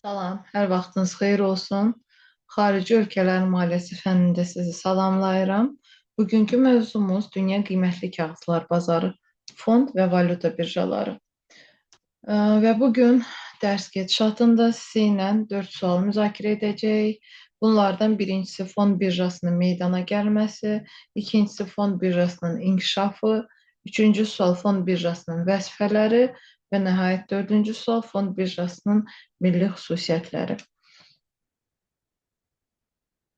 Salam, hər vaxtınız xeyir olsun. Xarici ölkələrin maliyyəsi fənnində sizi salamlayıram. Bugünkü mövzumuz dünya qiymətli kağızlar bazarı, fond və valyuta birjaları. Və bugün dərs gedişatında sizinlə 4 sual müzakirə edəcəyik. Bunlardan birincisi fond birjasının meydana gəlməsi, ikincisi fond birjasının inkişafı, üçüncü sual fond birjasının vəzifələri və nəhayət dördüncü sual fond birjasının milli xüsusiyyətləri.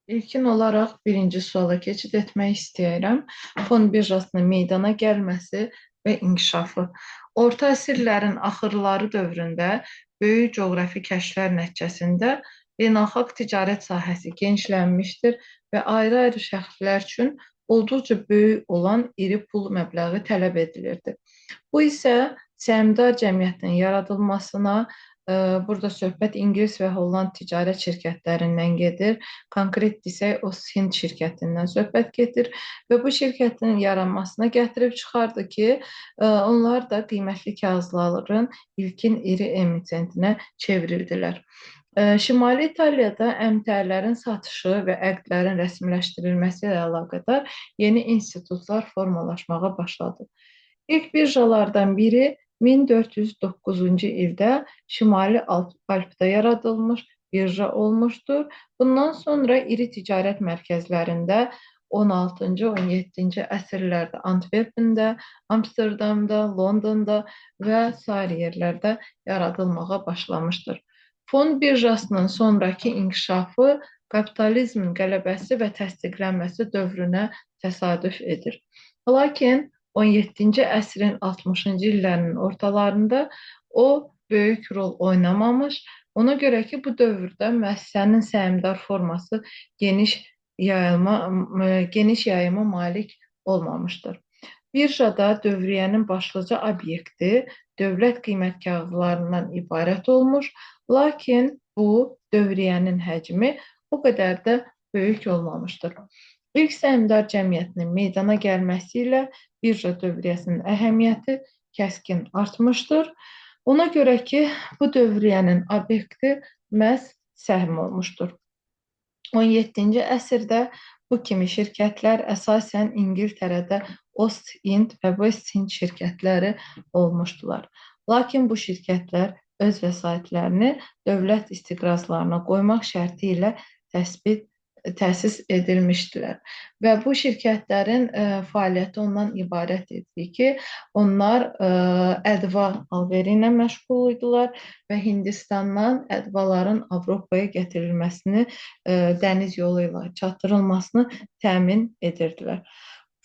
İlkin olaraq birinci suala keçid etmək istəyirəm. Fond birjasının meydana gəlməsi və inkişafı. Orta əsrlərin axırları dövründə böyük coğrafi kəşflər nəticəsində beynəlxalq ticarət sahəsi genişlənmişdir və ayrı-ayrı şəxslər üçün olduqca böyük olan iri pul məbləği tələb edilirdi. Bu isə səhmdar cəmiyyətinin yaradılmasına, burada söhbət İngilis və Holland ticarət şirkətlərindən gedir. Konkret desək, Ost-Hind şirkətindən söhbət gedir və bu şirkətin yaranmasına gətirib çıxardı ki, onlar da qiymətli kağızların ilkin iri emitentinə çevrildilər. Şimali İtaliyada əmtəələrin satışı və əqdlərin rəsmiləşdirilməsi ilə əlaqədar yeni institutlar formalaşmağa başladı. İlk birjalardan biri 1409-cu ildə Şimali Alpdə yaradılmış birja olmuşdur. Bundan sonra iri ticarət mərkəzlərində 16-cı, 17-ci əsrlərdə Antwerpində, Amsterdamda, Londonda və sair yerlərdə yaradılmağa başlamışdır. Fond birjasının sonrakı inkişafı kapitalizmin qələbəsi və təsdiqlənməsi dövrünə təsadüf edir. Lakin 17-ci əsrin 60-cı illərinin ortalarında o böyük rol oynamamış. Ona görə ki, bu dövrdə müəssisənin səhmdar forması geniş yayılma, geniş yayıma malik olmamışdır. Birjada dövriyyənin başlıca obyekti dövlət qiymət kağızlarından ibarət olmuş, lakin bu dövriyyənin həcmi o qədər də böyük olmamışdır. İlk səhmdar cəmiyyətinin meydana gəlməsi ilə birja dövriyyəsinin əhəmiyyəti kəskin artmışdır. Ona görə ki, bu dövriyyənin obyekti məhz səhm olmuşdur. 17-ci əsrdə bu kimi şirkətlər əsasən İngiltərədə Ost-Hind və West-Hind şirkətləri olmuşdular. Lakin bu şirkətlər öz vəsaitlərini dövlət istiqrazlarına qoymaq şərti ilə təsis edilmişdilər. Və bu şirkətlərin fəaliyyəti ondan ibarət idi ki, onlar ədva alveri ilə məşğul idilər və Hindistandan ədvaların Avropaya gətirilməsini, dəniz yolu ilə çatdırılmasını təmin edirdilər.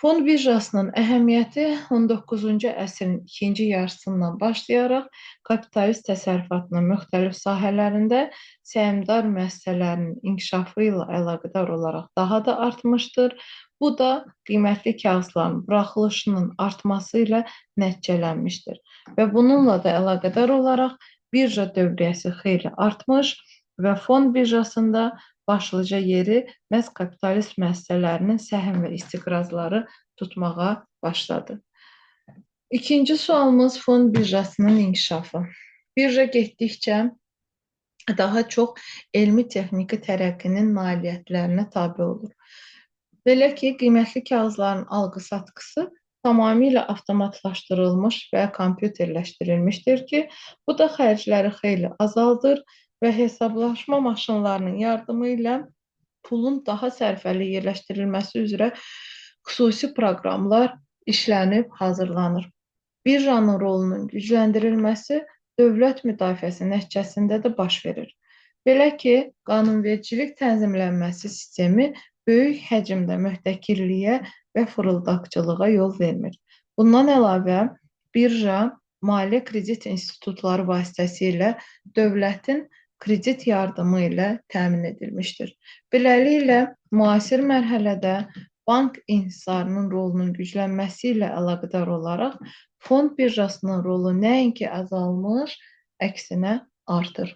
Fond birjasının əhəmiyyəti 19-cu əsrin ikinci yarısından başlayaraq kapitalist təsərrüfatının müxtəlif sahələrində səhmdar müəssisələrinin inkişafı ilə əlaqədar olaraq daha da artmışdır. Bu da qiymətli kağızların buraxılışının artması ilə nəticələnmişdir və bununla da əlaqədar olaraq birja dövriyyəsi xeyli artmış və fond birjasında başlıca yeri məhz kapitalist müəssisələrinin səhm və istiqrazları tutmağa başladı. İkinci sualımız fond birjasının inkişafı. Birja getdikcə daha çox elmi texniki tərəqqinin nailiyyətlərinə tabe olur. Belə ki, qiymətli kağızların alqı-satqısı tamamilə avtomatlaşdırılmış və kompüterləşdirilmişdir ki, bu da xərcləri xeyli azaldır və hesablaşma maşınlarının yardımı ilə pulun daha sərfəli yerləşdirilməsi üzrə xüsusi proqramlar işlənib hazırlanır. Birjanın rolunun gücləndirilməsi dövlət müdafiəsi nəticəsində də baş verir. Belə ki, qanunvericilik tənzimlənməsi sistemi böyük həcmdə möhtəkirliyə və fırıldaqçılığa yol vermir. Bundan əlavə, birja maliyyə kredit institutları vasitəsilə dövlətin kredit yardımı ilə təmin edilmişdir. Beləliklə, müasir mərhələdə bank inhisarının rolunun güclənməsi ilə əlaqədar olaraq fond birjasının rolu nəinki azalmış, əksinə artır.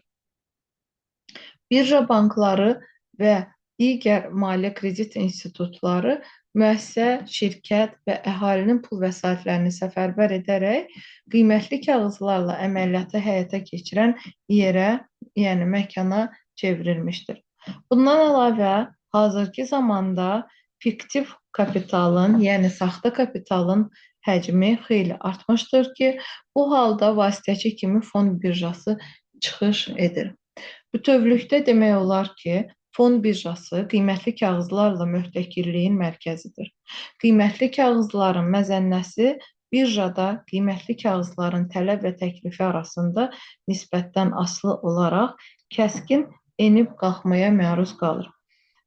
Birja bankları və digər maliyyə kredit institutları müəssisə, şirkət və əhalinin pul vəsaitlərini səfərbər edərək qiymətli kağızlarla əməliyyatı həyata keçirən yerə yəni məkana çevrilmişdir. Bundan əlavə, hazırki zamanda fiktiv kapitalın, yəni saxta kapitalın həcmi xeyli artmışdır ki, bu halda vasitəçi kimi fond birjası çıxış edir. Bütövlükdə demək olar ki, fond birjası qiymətli kağızlarla möhtəkirliyin mərkəzidir. Qiymətli kağızların məzənnəsi birjada qiymətli kağızların tələb və təklifi arasında nisbətdən asılı olaraq kəskin enib qalxmaya məruz qalır.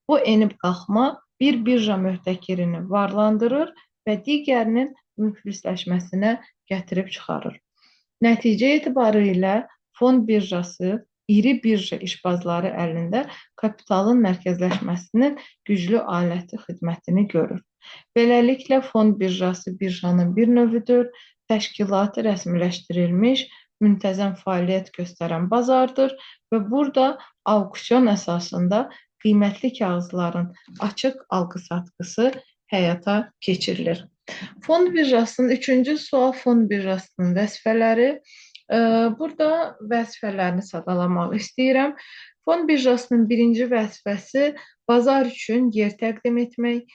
Bu enib qalxma bir birja möhtəkirini varlandırır və digərinin müflisləşməsinə gətirib çıxarır. Nəticə etibarilə fond birjası iri birja işbazları əlində kapitalın mərkəzləşməsinin güclü aləti xidmətini görür. Beləliklə, fond birjası birjanın bir növüdür, təşkilatı rəsmiləşdirilmiş, müntəzəm fəaliyyət göstərən bazardır və burada auksion əsasında qiymətli kağızların açıq alqı-satqısı həyata keçirilir. Fond birjasının üçüncü sual fond birjasının vəzifələri. Burada vəzifələrini sadalamaq istəyirəm. Fond birjasının birinci vəzifəsi bazar üçün yer təqdim etmək,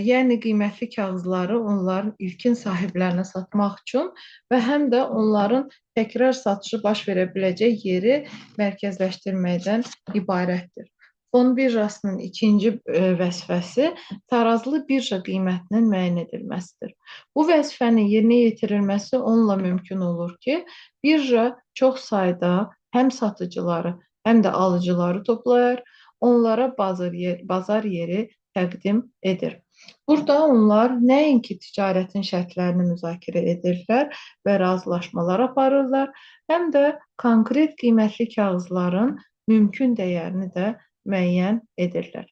yəni qiymətli kağızları onların ilkin sahiblərinə satmaq üçün və həm də onların təkrar satışı baş verə biləcək yeri mərkəzləşdirməkdən ibarətdir. Fond birjasının ikinci vəzifəsi tarazlı birja qiymətinin müəyyən edilməsidir. Bu vəzifənin yerinə yetirilməsi onunla mümkün olur ki, birja çox sayda həm satıcıları, həm də alıcıları toplayar, onlara bazar yeri təqdim edir. Burada onlar nəinki ticarətin şərtlərini müzakirə edirlər və razılaşmalar aparırlar, həm də konkret qiymətli kağızların mümkün dəyərini də müəyyən edirlər.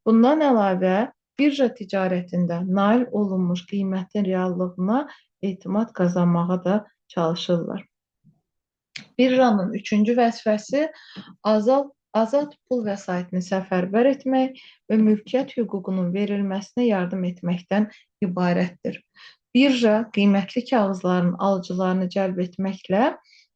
Bundan əlavə, birja ticarətində nail olunmuş qiymətin reallığına etimad qazanmağa da çalışırlar. Birjanın üçüncü vəzifəsi azad pul vəsaitini səfərbər etmək və mülkiyyət hüququnun verilməsinə yardım etməkdən ibarətdir. Birja qiymətli kağızların alıcılarını cəlb etməklə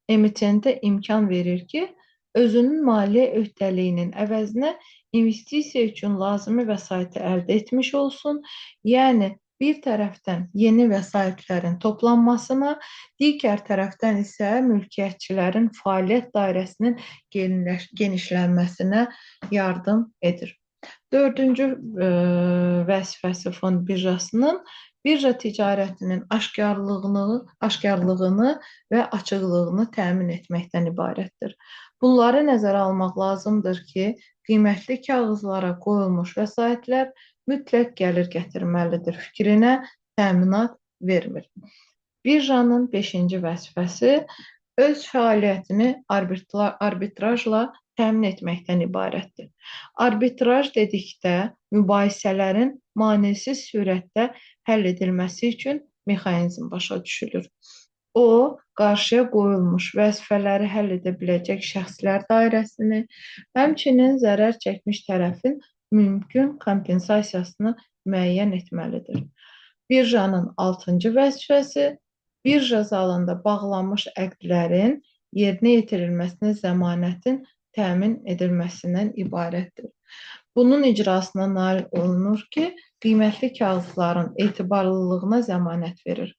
emitentə imkan verir ki, özünün maliyyə öhdəliyinin əvəzinə investisiya üçün lazımi vəsaiti əldə etmiş olsun. Yəni, bir tərəfdən yeni vəsaitlərin toplanmasına, digər tərəfdən isə mülkiyyətçilərin fəaliyyət dairəsinin genişlənməsinə yardım edir. Dördüncü vəzifəsi fond birjasının birja ticarətinin aşkarlığını və açıqlığını təmin etməkdən ibarətdir. Bunları nəzərə almaq lazımdır ki, qiymətli kağızlara qoyulmuş vəsaitlər mütləq gəlir gətirməlidir fikrinə təminat vermir. Birjanın beşinci vəzifəsi öz fəaliyyətini arbitrajla təmin etməkdən ibarətdir. Arbitraj dedikdə mübahisələrin manesiz sürətdə həll edilməsi üçün mexanizm başa düşülür. O, qarşıya qoyulmuş vəzifələri həll edə biləcək şəxslər dairəsini, həmçinin zərər çəkmiş tərəfin mümkün kompensasiyasını müəyyən etməlidir. Birjanın altıncı vəzifəsi birja zalında bağlanmış əqdlərin yerinə yetirilməsinə zəmanətin təmin edilməsindən ibarətdir. Bunun icrasına nail olunur ki, qiymətli kağızların etibarlılığına zəmanət verir.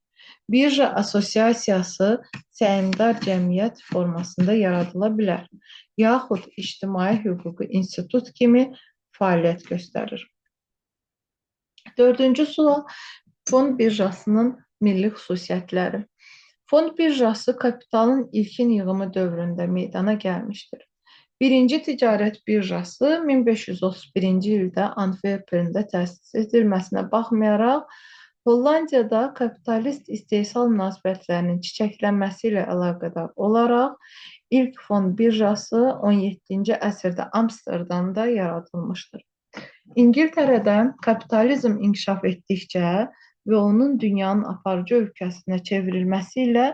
Birja assosiasiyası səhmdar cəmiyyət formasında yaradıla bilər, yaxud ictimai hüquqi institut kimi fəaliyyət göstərir. Dördüncü sual, fond birjasının milli xüsusiyyətləri. Fond birjası kapitalın ilkin yığımı dövründə meydana gəlmişdir. Birinci ticarət birjası 1531-ci ildə Antwerpendə təsis edilməsinə baxmayaraq, Hollandiyada kapitalist istehsal münasibətlərinin çiçəklənməsi ilə əlaqədar olaraq ilk fond birjası 17-ci əsrdə Amsterdamda yaradılmışdır. İngiltərədə kapitalizm inkişaf etdikcə və onun dünyanın aparıcı ölkəsinə çevrilməsi ilə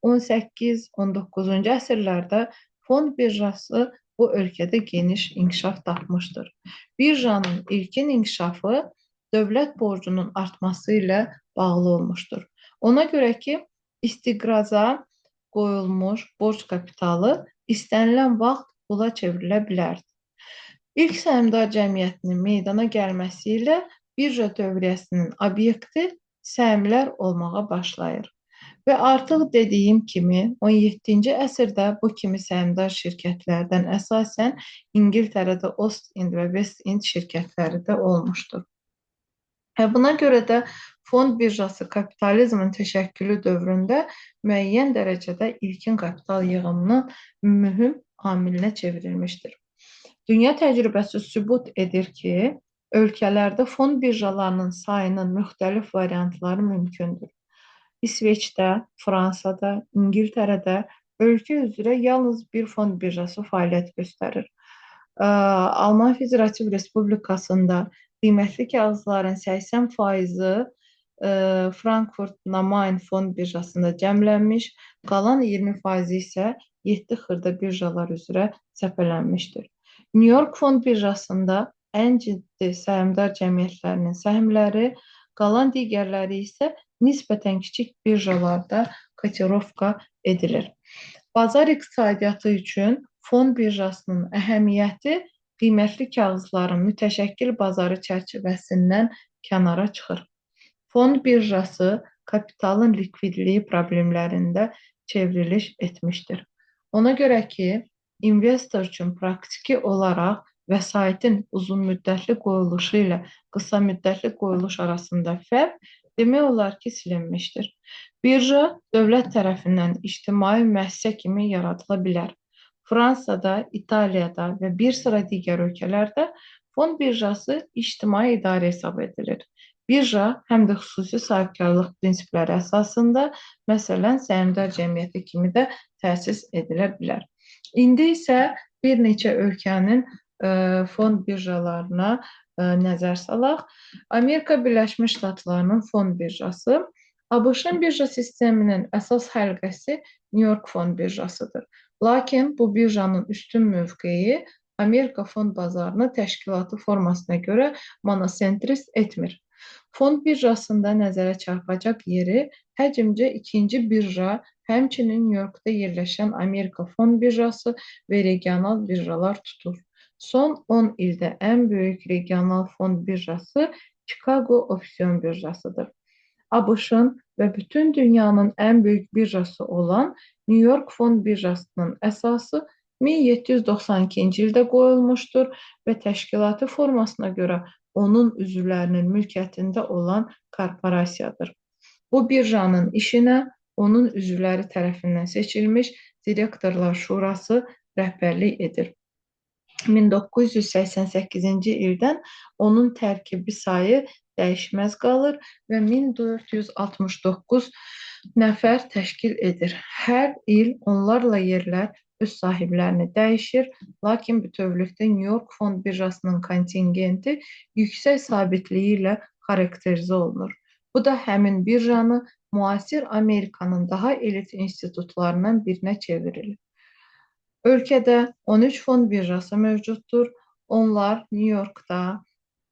18-19-cu əsrlərdə fond birjası bu ölkədə geniş inkişaf tapmışdır. Birjanın ilkin inkişafı dövlət borcunun artması ilə bağlı olmuşdur. Ona görə ki, istiqraza qoyulmuş borc kapitalı istənilən vaxt pula çevrilə bilərdi. İlk səhmdar cəmiyyətinin meydana gəlməsi ilə birja dövriyyəsinin obyekti səhmlər olmağa başlayır. Və artıq dediyim kimi 17-ci əsrdə bu kimi səhmdar şirkətlərdən əsasən İngiltərədə Ost Ind və West Ind şirkətləri də olmuşdur. Və buna görə də fond birjası kapitalizmin təşəkkülü dövründə müəyyən dərəcədə ilkin kapital yığımının mühüm amilinə çevrilmişdir. Dünya təcrübəsi sübut edir ki, ölkələrdə fond birjalarının sayının müxtəlif variantları mümkündür. İsveçdə, Fransada, İngiltərədə ölkə üzrə yalnız bir fond birjası fəaliyyət göstərir. Alman Federativ Respublikasında qiymətli kağızların 80%-i Frankfurt Main fond birjasında cəmlənmiş, qalan 20% isə 7 xırda birjalar üzrə səpələnmişdir. New York fond birjasında ən ciddi səhmdar cəmiyyətlərinin səhmləri, qalan digərləri isə nisbətən kiçik birjalarda kotirovka edilir. Bazar iqtisadiyyatı üçün fond birjasının əhəmiyyəti qiymətli kağızların mütəşəkkil bazarı çərçivəsindən kənara çıxır. Fond birjası kapitalın likvidliyi problemlərində çevriliş etmişdir. Ona görə ki, investor üçün praktiki olaraq vəsaitin uzunmüddətli qoyuluşu ilə qısa müddətli qoyuluş arasında fərq demək olar ki, silinmişdir. Birja dövlət tərəfindən ictimai müəssisə kimi yaradıla bilər. Fransada, İtaliyada və bir sıra digər ölkələrdə fond birjası ictimai idarə hesab edilir. Birja həm də xüsusi sahibkarlıq prinsipləri əsasında, məsələn, səhmdar cəmiyyəti kimi də təsis edilə bilər. İndi isə bir neçə ölkənin fond birjalarına nəzər salaq. Amerika Birləşmiş Ştatlarının fond birjası. ABŞ-ın birja sisteminin əsas həlqəsi New York fond birjasıdır. Lakin bu birjanın üstün mövqeyi Amerika fond bazarını təşkilatı formasına görə monosentrist etmir. Fond birjasında nəzərə çarpacaq yeri həcmcə ikinci birja, həmçinin New Yorkda yerləşən Amerika fond birjası və regional birjalar tutur. Son 10 ildə ən böyük regional fond birjası Chicago opsiyon birjasıdır. ABŞ-ın və bütün dünyanın ən böyük birjası olan New York fond birjasının əsası 1792-ci ildə qoyulmuşdur və təşkilatı formasına görə onun üzvlərinin mülkiyyətində olan korporasiyadır. Bu birjanın işinə onun üzvləri tərəfindən seçilmiş direktorlar şurası rəhbərlik edir. 1988-ci ildən onun tərkibi sayı dəyişməz qalır və 1469 nəfər təşkil edir. Hər il onlarla yerlər öz sahiblərini dəyişir, lakin bütövlükdə New York fond birjasının kontingenti yüksək sabitliyi ilə xarakterizə olunur. Bu da həmin birjanı müasir Amerikanın daha elit institutlarından birinə çevrilir. Ölkədə 13 fond birjası mövcuddur. Onlar New Yorkda,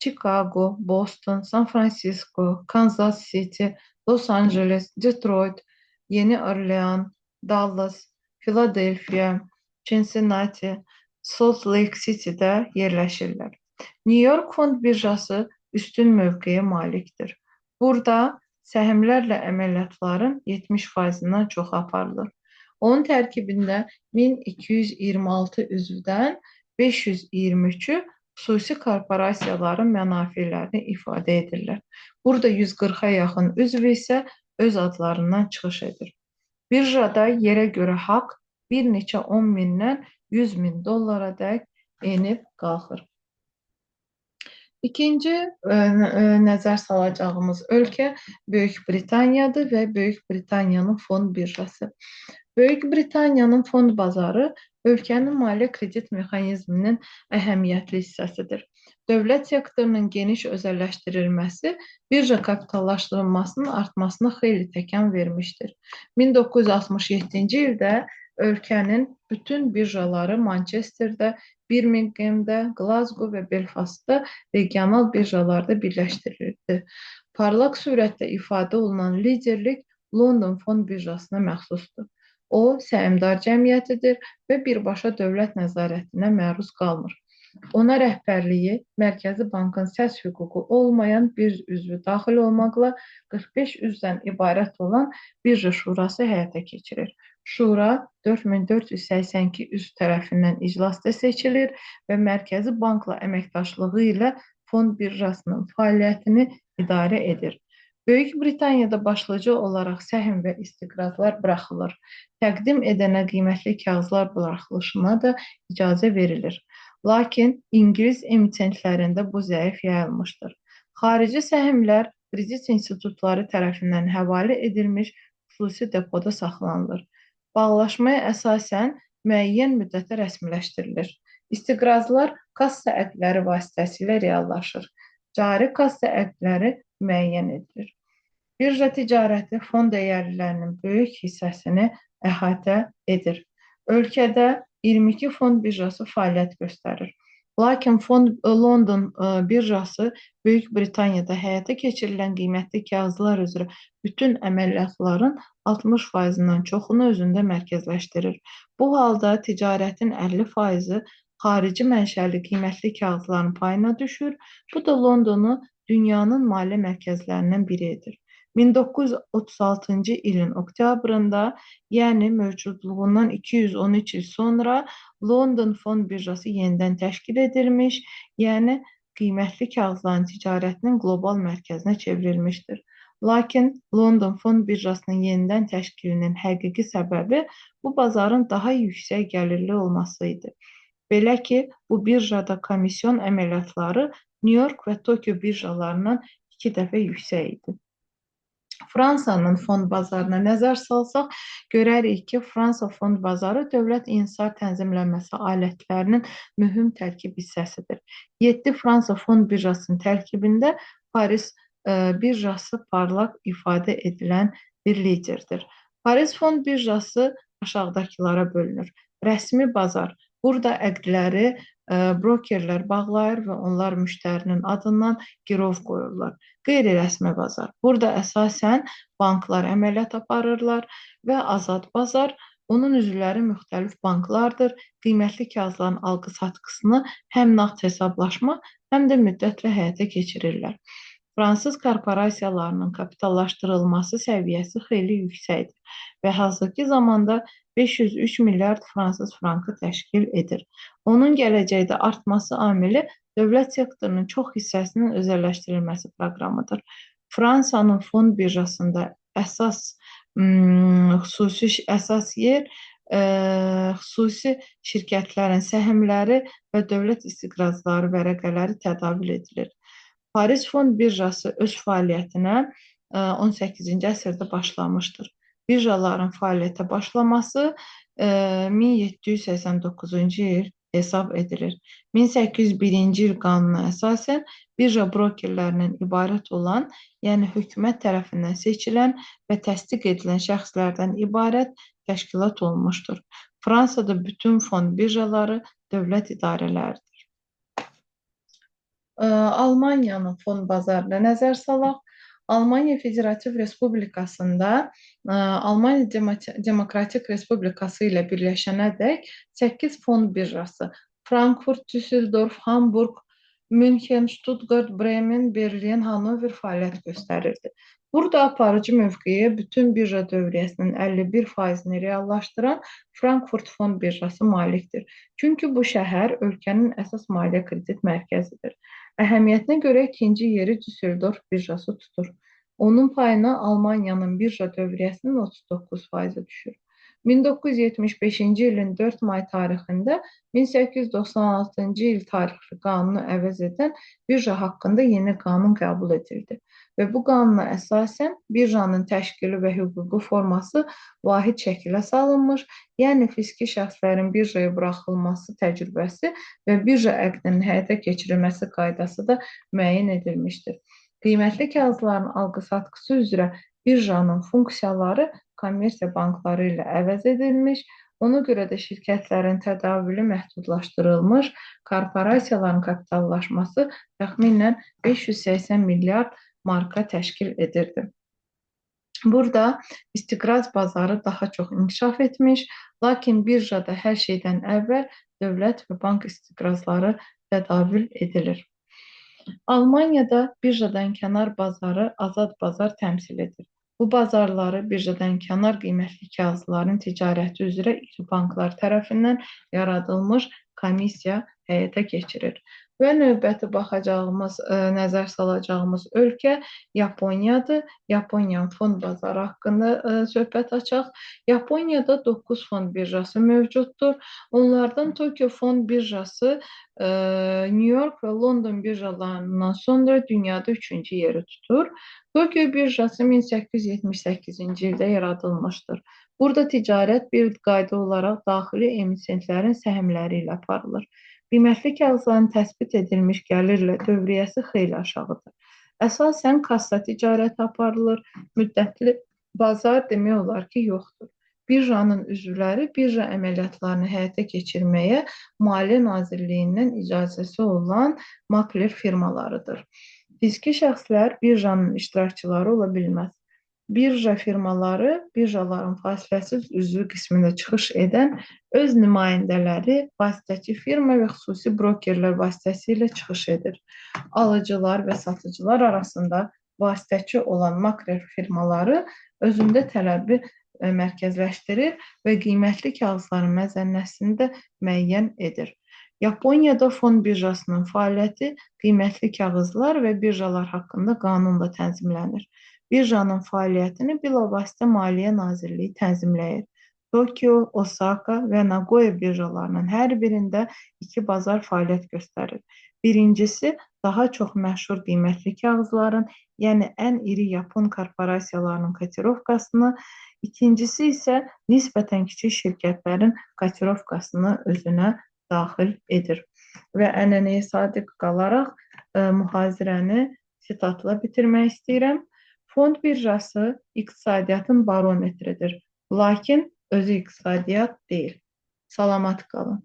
Chicago, Boston, San Francisco, Kansas City, Los Angeles, Detroit, Yeni Orlean, Dallas, Philadelphia, Cincinnati, Salt Lake City'də yerləşirlər. New York fond birjası üstün mövqeyə malikdir. Burada səhmlərlə əməliyyatların 70%-dən çoxu aparılır. Onun tərkibində 1226 üzvdən 523-ü xüsusi korporasiyaların mənafelərini ifadə edirlər. Burada 140-a yaxın üzv isə öz adlarından çıxış edir. Birjada yerə görə haqq bir neçə 10 mindən 100 min dollara dək enib qalxır. İkinci nəzər salacağımız ölkə Böyük Britaniyadır və Böyük Britaniyanın fond birjası. Böyük Britaniyanın fond bazarı ölkənin maliyyə kredit mexanizminin əhəmiyyətli hissəsidir. Dövlət sektorunun geniş özəlləşdirilməsi birja kapitallaşdırılmasının artmasına xeyli təkan vermişdir. 1967-ci ildə ölkənin bütün birjaları Manchesterdə, Birminghamdə, Glasgow və Belfastda regional birjalarda birləşdirildi. Parlaq sürətdə ifadə olunan liderlik London fond birjasına məxsusdur. O, səhmdar cəmiyyətidir və birbaşa dövlət nəzarətinə məruz qalmır. Ona rəhbərliyi Mərkəzi Bankın səs hüququ olmayan bir üzvü daxil olmaqla 45 üzvdən ibarət olan Birja Şurası həyata keçirir. Şura 4482 üzv tərəfindən iclasda seçilir və Mərkəzi Bankla əməkdaşlığı ilə fond birjasının fəaliyyətini idarə edir. Böyük Britaniyada başlıca olaraq səhm və istiqrazlar buraxılır. Təqdim edənə qiymətli kağızlar buraxılışına da icazə verilir. Lakin İngilis emitentlərində bu zəif yayılmışdır. Xarici səhmlər kredit institutları tərəfindən həvalə edilmiş xüsusi depoda saxlanılır. Bağlaşmaya əsasən müəyyən müddətə rəsmiləşdirilir. İstiqrazlar kassa əqdləri vasitəsilə reallaşır. Cari kassa əqdləri müəyyən edilir. Birja ticarəti fond dəyərlilərinin böyük hissəsini əhatə edir. Ölkədə 22 fond birjası fəaliyyət göstərir. Lakin fond London birjası Böyük Britaniyada həyata keçirilən qiymətli kağızlar üzrə bütün əməliyyatların 60%-dən çoxunu özündə mərkəzləşdirir. Bu halda ticarətin 50%-i xarici mənşəli qiymətli kağızların payına düşür. Bu da Londonu dünyanın maliyyə mərkəzlərindən biri edir. 1936-cı ilin oktyabrında, yəni mövcudluğundan 213 il sonra London Fond Birjası yenidən təşkil edilmiş, yəni qiymətli kağızların ticarətinin qlobal mərkəzinə çevrilmişdir. Lakin London Fond Birjasının yenidən təşkilinin həqiqi səbəbi bu bazarın daha yüksək gəlirli olması idi. Belə ki, bu birjada komisyon əməliyyatları New York və Tokyo birjalarından 2 dəfə yüksək idi. Fransanın fond bazarına nəzər salsaq, görərik ki, Fransa fond bazarı dövlət inhisar tənzimlənməsi alətlərinin mühüm tərkib hissəsidir. 7 Fransa fond birjasının tərkibində Paris birjası parlaq ifadə edilən bir liderdir. Paris fond birjası aşağıdakılara bölünür. Rəsmi bazar. Burada əqdləri brokerlər bağlayır və onlar müştərinin adından girov qoyurlar. Qeyri-rəsmi bazar. Burada əsasən banklar əməliyyat aparırlar və azad bazar. Onun üzvləri müxtəlif banklardır. Qiymətli kağızların alqı-satqısını həm nağd hesablaşma, həm də müddətlə həyata keçirirlər. Fransız korporasiyalarının kapitallaşdırılması səviyyəsi xeyli yüksəkdir və hazırki zamanda 503 milyard fransız frankı təşkil edir. Onun gələcəkdə artması amili dövlət sektorunun çox hissəsinin özəlləşdirilməsi proqramıdır. Fransanın fond birjasında əsas xüsusi əsas yer xüsusi şirkətlərin səhmləri və dövlət istiqrazları vərəqələri tədavül edilir. Paris Fond Birjası öz fəaliyyətinə 18-ci əsrdə başlamışdır. Birjaların fəaliyyətə başlaması 1789-cu il hesab edilir. 1801-ci il qanuna əsasən birja brokerlərindən ibarət olan, yəni hökumət tərəfindən seçilən və təsdiq edilən şəxslərdən ibarət təşkilat olmuşdur. Fransada bütün fond birjaları dövlət idarələridir. Almaniyanın fond bazarına nəzər salaq. Almaniya Federativ Respublikasında Almaniya Demokratik Respublikası ilə birləşənədək 8 fond birjası Frankfurt, Düsseldorf, Hamburg, Münxen, Stuttgart, Bremen, Berlin, Hannover fəaliyyət göstərirdi. Burada aparıcı mövqeyə bütün birja dövriyyəsinin 51%-ni reallaşdıran Frankfurt Fond Birjası malikdir. Çünki bu şəhər ölkənin əsas maliyyə kredit mərkəzidir. Əhəmiyyətinə görə ikinci yeri Düsseldorf birjası tutur. Onun payına Almaniyanın birja dövriyyəsinin 39%-i düşür. 1975-ci ilin 4 may tarixində 1896-cı il tarixli qanunu əvəz edən birja haqqında yeni qanun qəbul edildi və bu qanuna əsasən birjanın təşkili və hüquqi forması vahid şəkilə salınmış, yəni fiziki şəxslərin birjaya buraxılması təcrübəsi və birja əqdinin həyata keçirilməsi qaydası da müəyyən edilmişdir. Qiymətli kağızların alqı-satqısı üzrə birjanın funksiyaları kommersiya bankları ilə əvəz edilmiş, ona görə də şirkətlərin tədavülü məhdudlaşdırılmış, korporasiyaların kapitallaşması təxminən 580 milyard marka təşkil edirdi. Burada istiqraz bazarı daha çox inkişaf etmiş, lakin birjada hər şeydən əvvəl dövlət və bank istiqrazları tədavül edilir. Almaniyada birjadan kənar bazarı azad bazar təmsil edir. Bu bazarları birjadan kənar qiymətli kağızların ticarəti üzrə iri banklar tərəfindən yaradılmış komissiya həyata keçirir. Və növbəti baxacağımız, nəzər salacağımız ölkə Yaponiyadır. Yaponiyanın fond bazarı haqqında söhbət açaq. Yaponiyada 9 fond birjası mövcuddur. Onlardan Tokyo fond birjası New York və London birjalarından sonra dünyada 3-cü yeri tutur. Tokyo birjası 1878-ci ildə yaradılmışdır. Burada ticarət bir qayda olaraq daxili emitentlərin səhmləri ilə aparılır. Qiymətli kağızların təsbit edilmiş gəlirlə dövriyyəsi xeyli aşağıdır. Əsasən kassa ticarəti aparılır, müddətli bazar demək olar ki, yoxdur. Birjanın üzvləri birja əməliyyatlarını həyata keçirməyə Maliyyə Nazirliyindən icazəsi olan makler firmalarıdır. Fiziki şəxslər birjanın iştirakçıları ola bilməz. Birja firmaları birjaların fasiləsiz üzvü qismində çıxış edən öz nümayəndələri, vasitəçi firma və xüsusi brokerlər vasitəsilə çıxış edir. Alıcılar və satıcılar arasında vasitəçi olan makler firmaları özündə tələbi mərkəzləşdirir və qiymətli kağızların məzənnəsini də müəyyən edir. Yaponiyada fond birjasının fəaliyyəti qiymətli kağızlar və birjalar haqqında qanunla tənzimlənir. Birjanın fəaliyyətini bilavasitə Maliyyə Nazirliyi tənzimləyir. Tokyo, Osaka və Nagoya birjalarının hər birində iki bazar fəaliyyət göstərir. Birincisi daha çox məşhur qiymətli kağızların, yəni ən iri yapon korporasiyalarının kotirovkasını, ikincisi isə nisbətən kiçik şirkətlərin kotirovkasını özünə daxil edir. Və ənənəyə sadiq qalaraq mühazirəni sitatla bitirmək istəyirəm. Fond birjası iqtisadiyyatın barometridir, lakin özü iqtisadiyyat deyil. Salamat qalın.